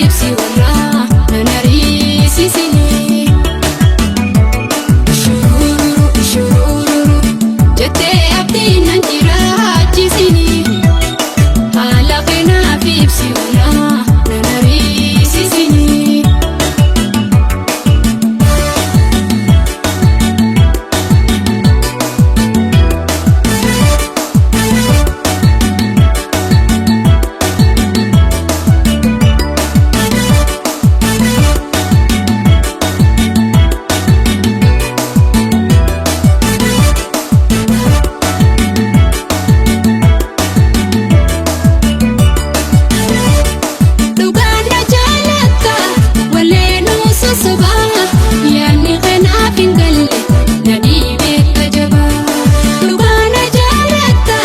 ibsi warraa nan ariisisini. Shurururu shurururu jettee abdiin nan jiraachisini. Haala kanaaf ibsi warraa nan ariisisini. Dhugaan na jaalatta waleenuu sosobaa yaadni kanaaf hin galle na dhiibee jabaa. Dhugaan na jaalatta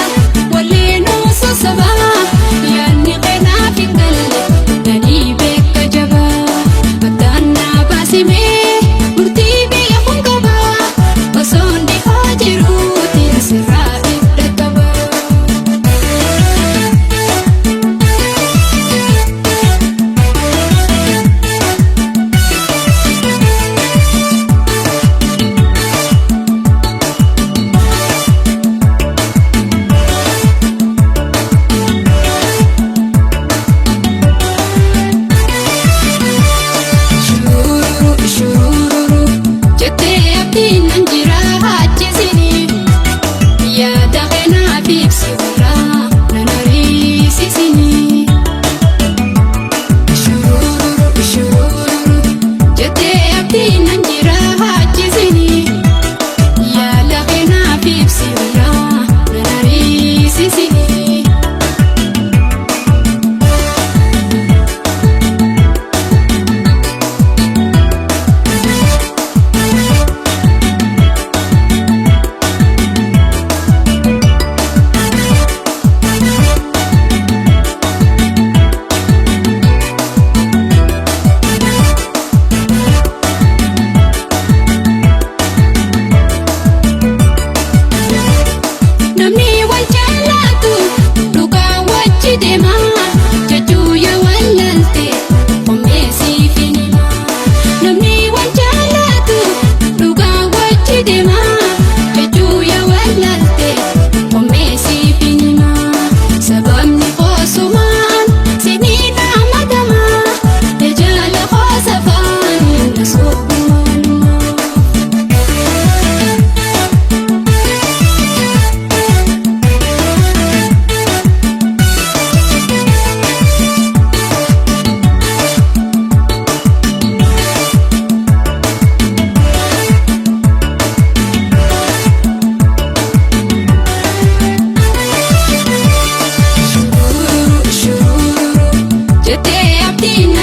waleenuu sosobaa yaadni kanaaf hin galle na dhiibee jabaa. Mataan na baasimee murtii beekuun qabaa osoo dhihoo jiruutiin sirraa ibda qabaa. Shurururu shurururu jettee abdiin nan jiraachisini. Yaada kanaaf ibsi warraa nan ariisisini. Shurururu shurururu jettee abdiin nan jiraachisini. Yaada kanaaf ibsi warraa nan ariisisini. Namni wal jaalatu dhugaa wajji deema jechuu yoo wallaalte qombeesiif hin hima. Namni wal jaalatu dhugaa wajji deema jechuu yoo wallaalte qombeesiif hin hima. Sababni koosumaan siniin amadama jaala koosafaan na sobumaluma. Shurururu shurururu jettee abdiin.